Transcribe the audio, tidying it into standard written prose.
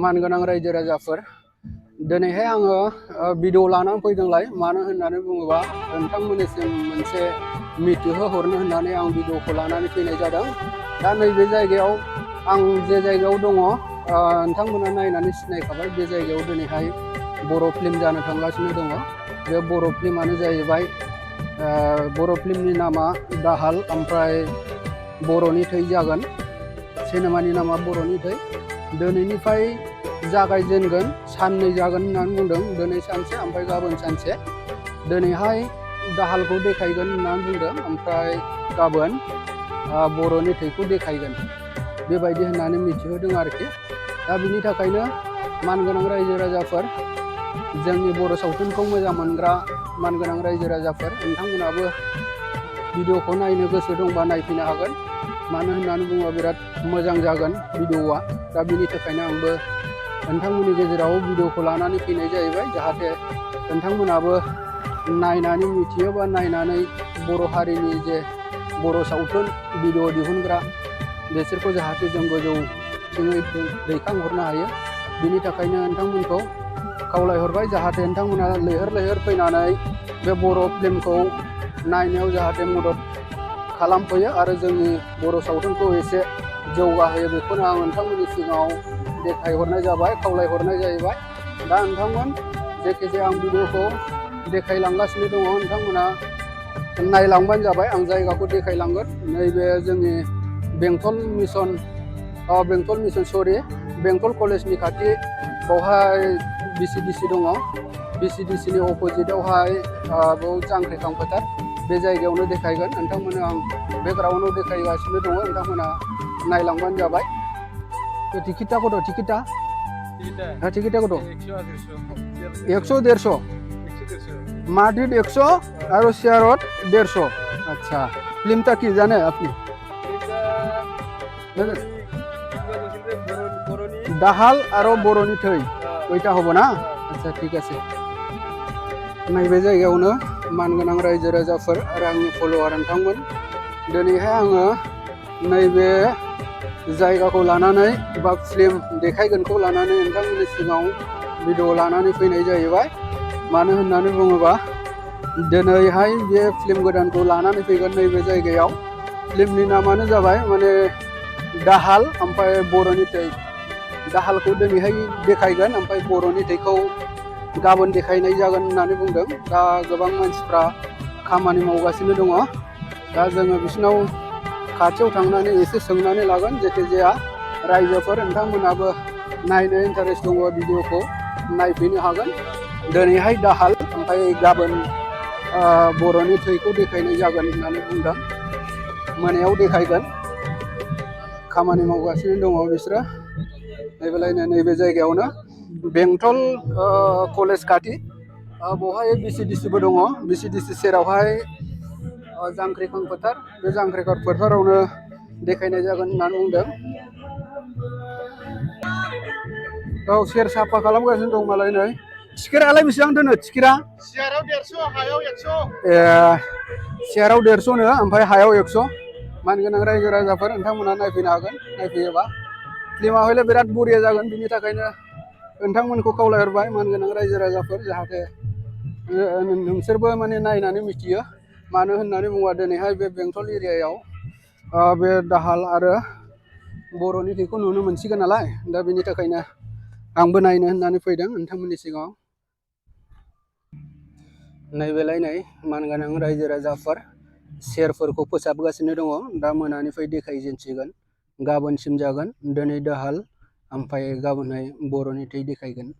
मानगोनां रायजो राजाफोर दिनैहाय आङो भिडिअ लानानै फैदोंलाय मानो होननानै बुङोबा नोंथांमोननिसिम मोनसे मिथिहोहरनो होननानै आं भिडिअखौ लानानै फैनाय जादों। दा नैबे जायगायाव आं जे जायगायाव दङ नोंथांमोना नायनानै सिनायखाबाय बे जायगायाव दिनैहाय बर' फिल्म जानो थांगासिनो दङ। बे बर' फिल्मानो जाहैबाय बर' फिल्मनि नामा दाहाल ओमफ्राय बर'नि थै जागोन। सिनेमानि नामा बर'नि थै। दिनैनिफ्राय जागायजेनगोन साननै जागोन होननानै बुंदों। दिनै सानसे ओमफ्राय गाबोन सानसे। दिनैहाय दाहालखौ देखायगोन होननानै बुंदों ओमफ्राय गाबोन बर'नि थैखौ देखायगोन बेबायदि होननानै मिथिहोदों आरोखि। दा बिनि थाखायनो मानगोनां रायजो राजाफोर जोंनि बर' सावथुनखौ मोजां मोनग्रा मानगोनां रायजो राजाफोर नोंथांमोनाबो भिडिअखौ नायनो गोसो दंबा नायफैनो हागोन। मानो होननानै बुङोबा बिराद मोजां जागोन भिडिअआ। दा बिनि थाखायनो आंबो नोंथांमोननि गेजेराव भिडिअखौ लानानै फैनाय जाहैबाय जाहाथे नोंथांमोनाबो नायनानै मिथियो बा नायनानै बर' हारिनि जे बर' सावथुन भिडिअ दिहुनग्रा बिसोरखौ जाहाथे जों गोजौथिङै दैखांहरनो हायो। बिनि थाखायनो नोंथांमोनखौ खावलायहरबाय जाहाथे नोंथांमोना लैहोर लैहोर फैनानै बे बर' फिल्मखौ नायनायाव जाहाथे मदद खालामफैयो आरो जोंनि बर' सावथुनखौ एसे जौगाहोयो बेखौनो आं नोंथांमोननि सिगाङाव देखायहरनाय जाबाय, खावलायहरनाय जाहैबाय। दा नोंथांमोन जायखिजाया आं भिडिअखौ देखायलांगासिनो दङ नोंथांमोना नायलांबानो जाबाय। आं जायगाखौ देखायलांगोन। नैबे जोंनि बेंटल मिसन बेंटल कलेजनि खाथि बावहाय BCDC दङ। BCDCनि अपोजिटआवहाय बाव जांख्रिखां फोथार बे जायगायावनो देखायगोन। नोंथांमोना आं बे ग्राउन्डआव देखायगासिनो दङ। नोंथांमोना नायलांबानो जाबाय। टिकेटा कत? टिकेटा कत? 100 150 मार्केट 100 और शेयरत 150। अच्छा फिल्मটা কি জানে আপনি? दाहाल और बर'नि थै ওইটা হবো না? আচ্ছা ঠিক আছে। नैबे जायगायावनो मानगोनां रायजो राजाफोर आरो आंनि फलोवार नोंथांमोन दिनैहाय आङो नैबे जायगाखौ लानानै बा फिल्म देखायगोनखौ लानानै नोंथांमोननि सिगाङाव भिडिअ लानानै फैनाय जाहैबाय। मानो होननानै बुङोबा दिनैहाय बे फिल्म गोदानखौ लानानै फैगोन नैबे जायगायाव। फिल्मनि नामानो जाबाय माने दाहाल ओमफ्राय बर'नि थै। दाहालखौ दिनैहाय देखायगोन ओमफ्राय बर'नि थैखौ गाबोन देखायनाय जागोन होननानै बुंदों। दा गोबां मानसिफ्रा खामानि मावगासिनो दङ। दा जोङो बिसिनाव खाथियाव थांनानै एसे सोंनानै लागोन। जायखिजाया रायजोफोर नोंथांमोनाबो नायनो इन्टारेस्ट दङबा भिडिअखौ नायफैनो हागोन। दिनैहाय दाहाल ओमफ्राय गाबोन बर'नि थैखौ देखायनाय जागोन होननानै बुंदों। मोनायाव देखायगोन। खामानि मावगासिनो दङ बिसोरो। नैबे जायगायावनो बेंटल कलेज खाथि बेवहाय BCDCबो दङ। BCDC सेरावहाय जांख्रिखां फोथार बे जांख्रिखां फोथारावनो देखायनाय जागोन होननानै बुंदों। औ सेर साफा खालामगासिनो दं मालाय नै। टिकेटआलाय बेसेबां दोनो टिकेटआ? सियाराव 150 हायाव 100। सियाराव 150 नो ओमफ्राय हायाव 100। मानगोनां रायजो राजाफोर नोंथांमोना नायफैनो हागोन। नायफैयोबा फिल्मा हयले बिराद बरिया जागोन। बिनि थाखायनो नोंथांमोनखौ खावलायहरबाय मानगोनां रायजो राजाफोर जाहाथे नोंसोरबो माने नायनानै मिथियो। मानो होननानै बुङोबा दिनैहाय बे बेंटल एरियायाव बे दाहाल आरो बर'नि थैखौ नुनो मोनसिगोन नालाय। दा बिनि थाखायनो आंबो नायनो होननानै फैदों नोंथांमोननि सिगाङाव। नैबेलाय नै मानगोनां रायजो राजाफोर सेरफोरखौ फोसाबगासिनो दङ। दा मोनानिफ्राय देखायजेनसिगोन। गाबोनसिम जागोन। दिनै दाहाल ओमफ्राय गाबोनहाय बर'नि थै देखायगोन।